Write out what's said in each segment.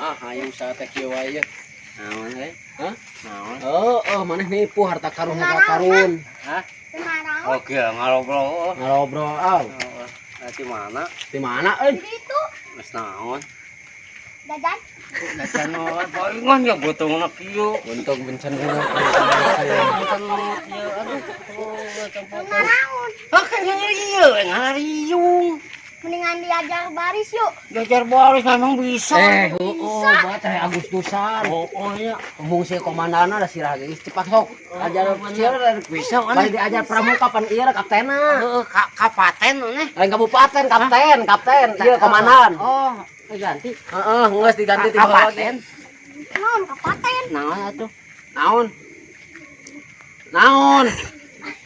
Ah, hayang sa teh kieu wae ye. Naon euy? Hah? Naon? Oh, oh, maneh nipu harta karun, harta karun. Hah? Tenarang. Oke, ngobrol. Ngobrol aw. Heeh. Di mana? Di mana euy? Di itu Geus naon? jajan. Jajan naon? Palingan ya botongna kieu. Untung bencana. Botongna kieu. Aduh. Oh, tempat. Tenaraun. Ah, kayaknya ieu ngarariung. Mendingan diajar baris yuk. Diajar baris memang bisa. Eh, oh, bae Agustusan. Oh, oh ya. Embung si komandana da sirah geus cepat sok. Ajar Bener. Bisa bari diajar pramuka pan ieu kaptenna. Heeh, kapaten aneh. Lain kabupaten, kapten, kapten, ieu komandan. Oh, ganti. Heeh, geus diganti ti bawah Kapaten. Naon kapaten. Naon atuh? Naon? Naon?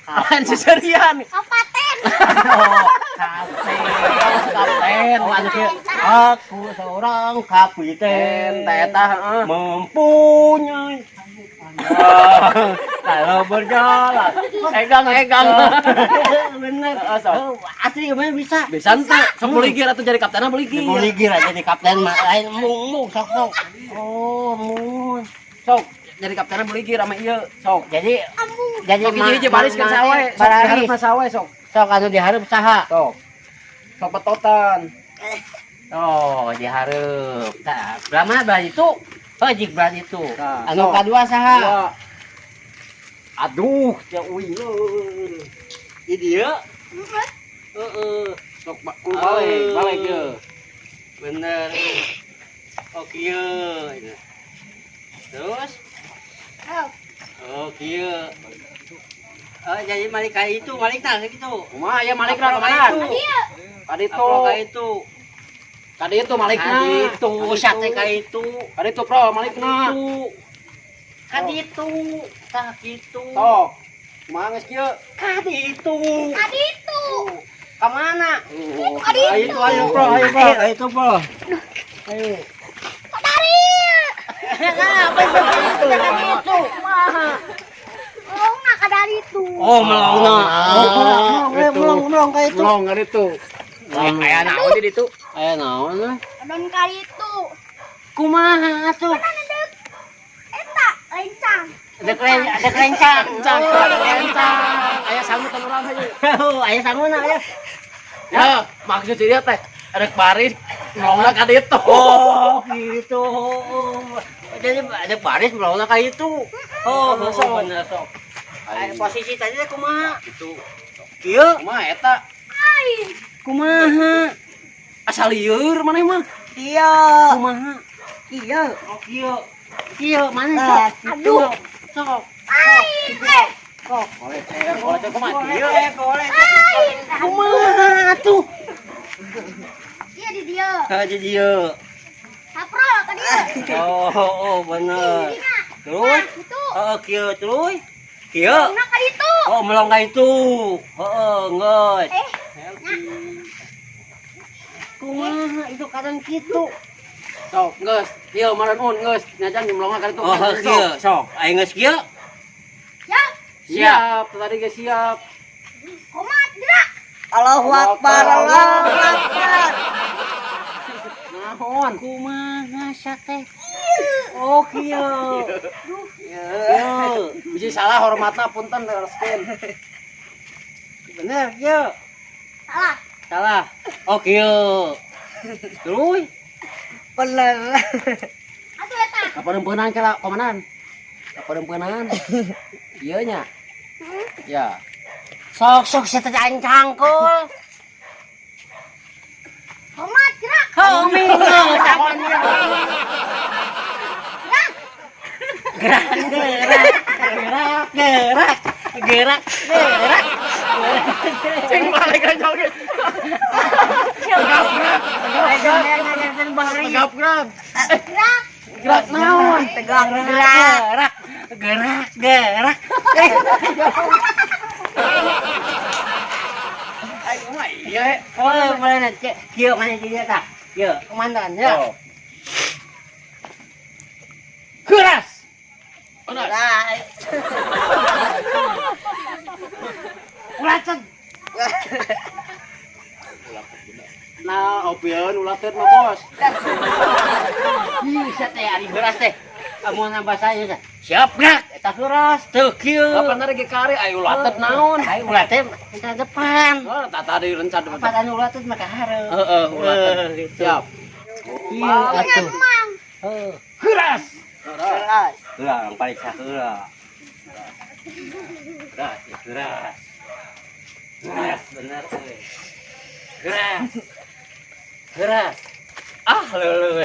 Lain seserian. Kapaten. Oh, kapten. Kapten. Oh, anu kieu. Aku seorang kapiten Teh eta heeh. Mempunyai kalau berjalan Egang, egang. Bener. Heeh, sok. Oh, asli gimana bisa? Bisa ente, sok beligir atuh jadi kaptenna beligir. Beligir aja jadi kapten mah lain mung mung sok sok. Oh, mung. Sok jadi kaptenna beligir sama ieu, sok. Jadi Ambung. jadi Sok hiji-hiji baris kan sawe, sok baris. dihareup sawe sok. Sok anu dihareup saha? Sok. Sok betotan. Oh, dihareup. Tah, belah mana belah itu? Oh, jik belah itu. Tah, Anu sok. kadua saha? Dua. Aduh, ya uing. Euy. Di dieu. Heeh. Sok ku balik, balik ye. Bener. Oh, kieu. Terus? Oh, Oh, kieu. Oh, jadi malik ka itu, malik nah gitu. Kumaha ya malikna Apa komandan? itu? dia. Ka ditu. Apa ka itu? Ka ditu malikna. Ka ditu, sate ka itu. Ka ditu pro malikna. Itu. Ka ditu. Tah kitu. Sok. Kumaha geus kieu? Ka ditu. Ka ditu. Ka mana? Oh, Ka ditu. Ayo, ayo, bro, ayo, bro. Ayo, itu, bro. Ayo. Ka dari. Kenapa itu? Ka ditu. Kumaha? Melongna ka dari itu. Oh, melongna. Oh, Oh, melong, melong ka itu. Melong ka ditu. Aya naon di ditu? Aya naon lah? Adon ka ditu. Kumaha atuh? Mana deuk? Eta lencang. Ada lencang. Lencang, Oh, lencang. Aya sangu teh urang hayu. Oh, aya sanguna ya. Ya, maksud dia teh rek baris melongna ka ditu. Oh, gitu. Jadi ada baris melongna ka itu. Oh, Oh, oh, bener sok. Aya posisi tadi teh kumaha? Gitu. Kieu Kumaha eta? Lain. kumaha? Asal lieur maneh mah. Kieu. Kumaha? Kieu. Oh, kieu. Kieu mana sok? Aduh. Sok. Lain. Eh. Sok. Boleh, boleh kumaha kieu. Boleh. Lain. Kumaha atuh? Dia di dia. Ha, di dieu. Haprol ka dia. Oh, oh, bener. Dina. Terus? Nah, itu. Oh, kieu terus. Kieu. Melongna ka ditu. Oh, melong ka itu. Heeh, geus. Eh, Kumaha itu kadang kitu. Sok, geus. Kieu meureun un geus nyajan melongna ka ditu. Oh, kieu, sok. Aing geus kieu. siap. Siap, tadi geus siap. Komat gerak. Allahu Akbar, Allahu Akbar. Naon? Kumaha sia teh? Oh, kieu. Kieu. Bisi salah hormatna punten lereskeun. Bener, kieu. Salah. Salah. Oh, kieu. Terus Bener. Atuh eta. Kapareumpeunan kala komandan. Kapareumpeunan. Ieu nya. Hmm. Ya. Sok sok sia teh aing cangkul. Komat gerak. Heuh, minggu sapan ieu. Gerak. Gerak, gerak, gerak, gerak, gerak, gerak. Cing balik aja oge. Tegap gerak, tegap gerak. Gerak. Gerak naon? Tegang gerak. Gerak, gerak, gerak. Ayo mah ieu. Oh, mana cek? Kieu mana dia tah? Kieu, komandan ya. Oh. Keras. Keras. Gerak. Ulacen. Nah, opieun ulateut mah, Bos. Ih, sia teh ari heuras teh. Amun nambah saya teh. Siap gerak eta heuras teu kieu. Kapan tadi kare ayo ulateut naon? Ayo ulateut kita depan. Oh, tak tadi rencana depan. Apa anu ulateut mah ka hareup. Heeh, ulateut. Gitu. Siap. Iya, atuh. Mang. Heuh. Heuras. Keras. Heula orang paling saheula. Heuras, ya, heuras. Heuras bener euy. Heuras. Heuras. Ah, leuleus.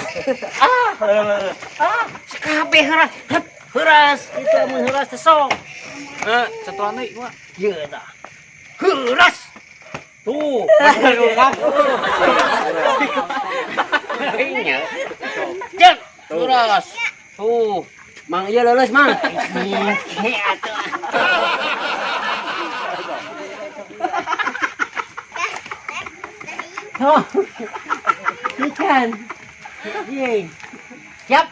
Ah, leuleus. Ah, sakabeh heuras. Hep, heuras. Itu amun heuras teh sok. Eh, satuan deui mah. Ieu tah. Heuras. Tuh, bener kan? Nya. Cek, heuras. Tuh. Mang ieu leuleus, Mang. Ih, atuh. Oh, ikan. Iya. Siap.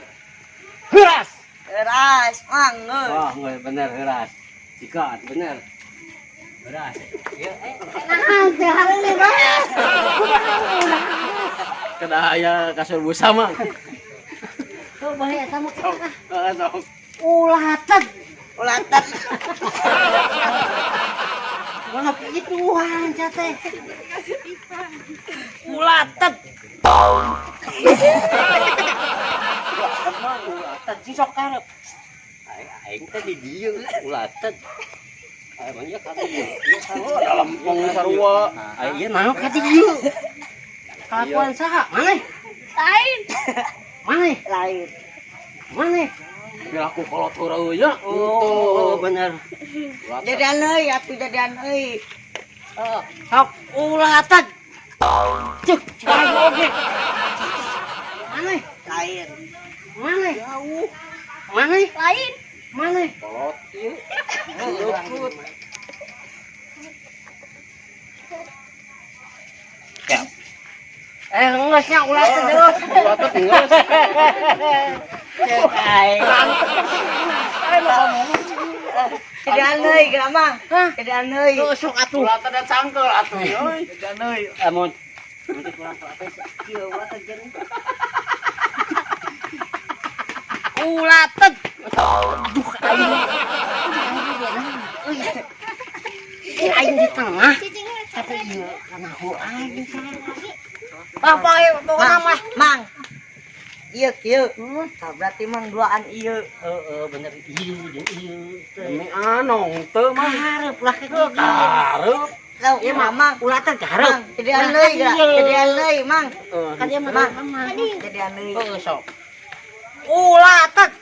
Heuras. Keras, Mang. Euy. Wah, nggak bener heuras. Jika bener. Heuras. Ya, eh. Nah, teu hareuleuh banget. Kada aya kasur busa, Mang. Tuh, bahaya sama kita. Heeh, sok. Ulateut. Ulateut. Wah, gituan teh. Ulateut. Ulateut sih sok karep. Aing teh di dieu ulateut. Emang ieu ka dieu. Ieu sarua Dalam pong sarua. Aing ieu naon ka dieu? Kelakuan saha? Maneh? Lain. Maneh? Lain. Maneh? Perilaku kolot heureuy nya. Oh, bener. Jadian euy, atuh jadian euy. Heeh. Sok ulateut. Cek, aing oge. Maneh? Lain. Maneh? Jauh. Maneh? Lain. Maneh? Kolot ieu. Lukut. Siap. Eh, geus nya ulateut terus. Ulateut geus. Cek aing. Jadian euy, geura Mang. Hah? Jadian euy. Tuh sok atuh. Ulateut da cangkel atuh euy. Jadian euy. Amun nanti kurang apa kieu ulateut jeung. Ulateut. Aduh, aing. Euy. Ini aing di tengah. Cicing. Kata ieu kana aing. Bapak ieu pokona mah. Mang. Ieu kieu. Tah berarti Mang duaan ieu. Heeh, bener ieu jeung ieu. Demi anong teu, Mang. Karep lah ke dieu. Karep. Lau, Ieu mah Mang. ulateut karep. Mang, jadian euy geura. Jadian euy, Mang. Kan dia mah Mang. mah. Jadian euy. Heeh, sok. Ulateut.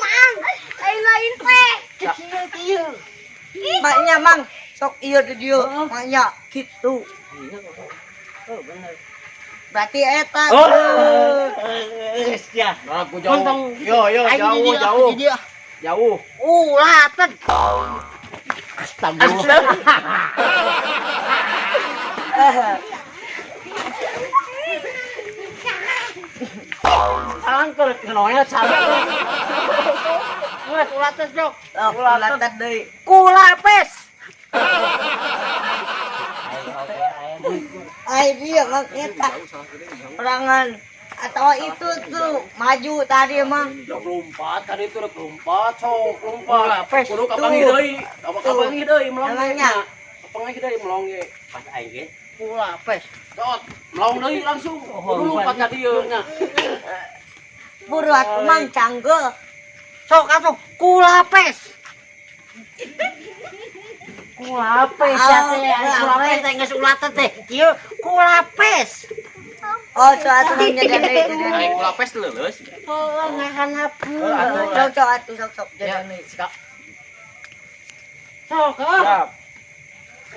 Mang. Lain-lain teh. Kieu kieu. Maknya Mang, sok ieu di dieu. Maknya kitu. Oh, bener. Berarti eta. Oh, geus ya. Aku jauh. Untung. Yo yo Aing di jauh dieu, jauh. di dieu. Jauh. Ulateut. Astagfirullah. Cangkel kenonya cangkel. Geus ulateut sok. Oh, ulateut deui. Kulapes. Ai dia Mang eta. Perangan atau itu tuh maju tadi Mang. Rek lompat tadi itu rek lompat sok lompat. Kulapes. Kudu kapanggih deui. Kapanggih deui melong ge. Namanya. Kapanggih deui melong ge. Pas aing ge kulapes. Dot, melong deui langsung. Kudu lompat ka dieu nya. Buru atuh Mang canggel. Sok atuh kulapes. Kulapes ya teh, Oh, kulapes teh geus ulateut teh. Kieu kulapes. Oh, so atuh Mang jadian deui, jadian Aing deui. kulapes leuleus. Oh, ngahanapkeun. Sok sok atuh sok sok jadian deui. Sok, ah. Siap.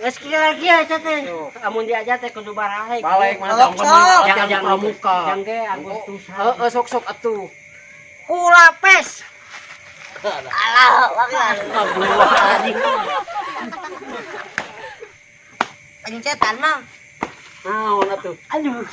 Geus kieu-kieu sia teh. Amun diajar teh kudu baralek. Balik mana Sok, sok. jangan jangan pramuka. Jang ge Agustusan. Heeh, sok sok atuh. Kulapes. Alah, Mang. Astagfirullahaladzim. Pencetan Mang. Naon atuh? Aduh.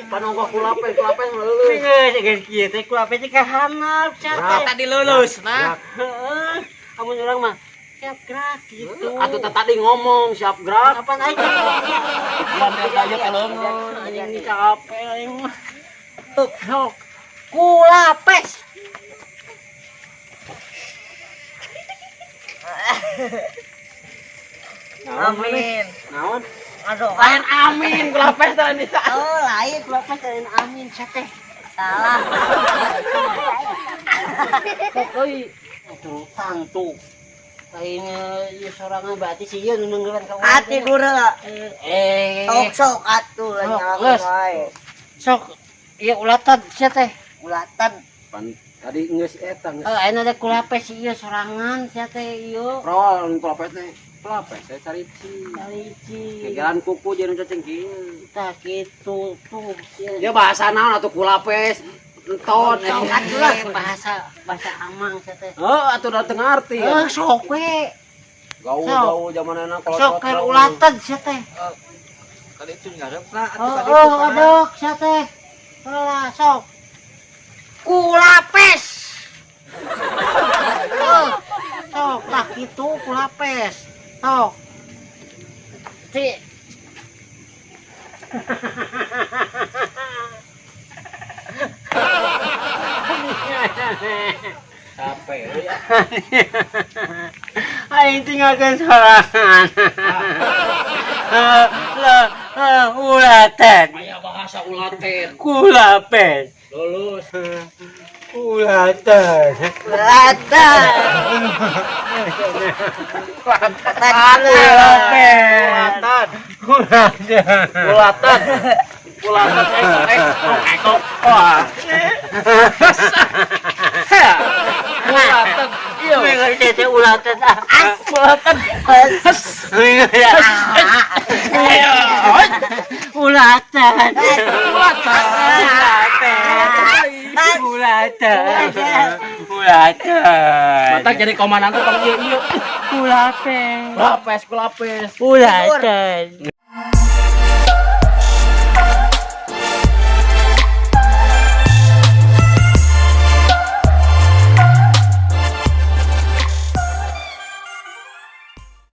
Panonggo kulapes, kulapes mah leuleus. Geus geus kieu teh kulapes teh kahanap sia teh. Tadi leuleus nah. Heeh. Amun urang mah Siap gerak gitu. Atuh teh tadi ngomong siap gerak. Kapan aing Iklan teh aja kaleungeun. Anjing ini capek aing mah. Sok. Kulapes. Amin. Naon? Aduh. Lain amin kulapes teh ini. Oh, lain. Kulapes lain amin sia teh. Salah. Sok euy. Turutan tuh. Lain ieu sorangan berarti si ieu nu nungguan ka urang. Ati gura. Eh. Sok sok atuh lah Sok, nyalakan geus. wae. Sok. Ieu ulatan sia teh. Ulatan. Pan tadi geus eta geus. Eh, ayeuna teh kulapes ieu sorangan sia teh ieu. Prol kulapes teh. Kulapes saya cari ci. Calici. Kegelan kuku jeung cacing kieu. Tah kitu tuh sia. Ya bahasa naon atuh kulapes. Enton. Sok atuh lah bahasa bahasa amang sia teh. Heeh, atuh da teu ngarti. Eh, sok we. Gaul-gaul zamanana kalau Sok keur ulatan sia teh. Tadi itu ngarepna atuh Oh, tadi oh, itu kana. aduk sia teh. Lah, sok. Kulapes. Oh, sok tah kitu kulapes. Sok. Si. Capek ya. Aing tinggalkan sorangan. Lah, ulatan. Aya bahasa ulaten. Kulapes. Lulus. Ulatan. Ulatan. Kulapes. Ulatan. Ulatan. Ulatan. Ulatan ekok ekok. Wah. Ulatan. Iya. Mengerti teh ulatan ah. Ulatan. Ulatan. Ulatan. Ulatan. Ulatan. Mata jadi komandan tuh kalau iya iya. Kulapes. Kulapes, kulapes. Ulatan.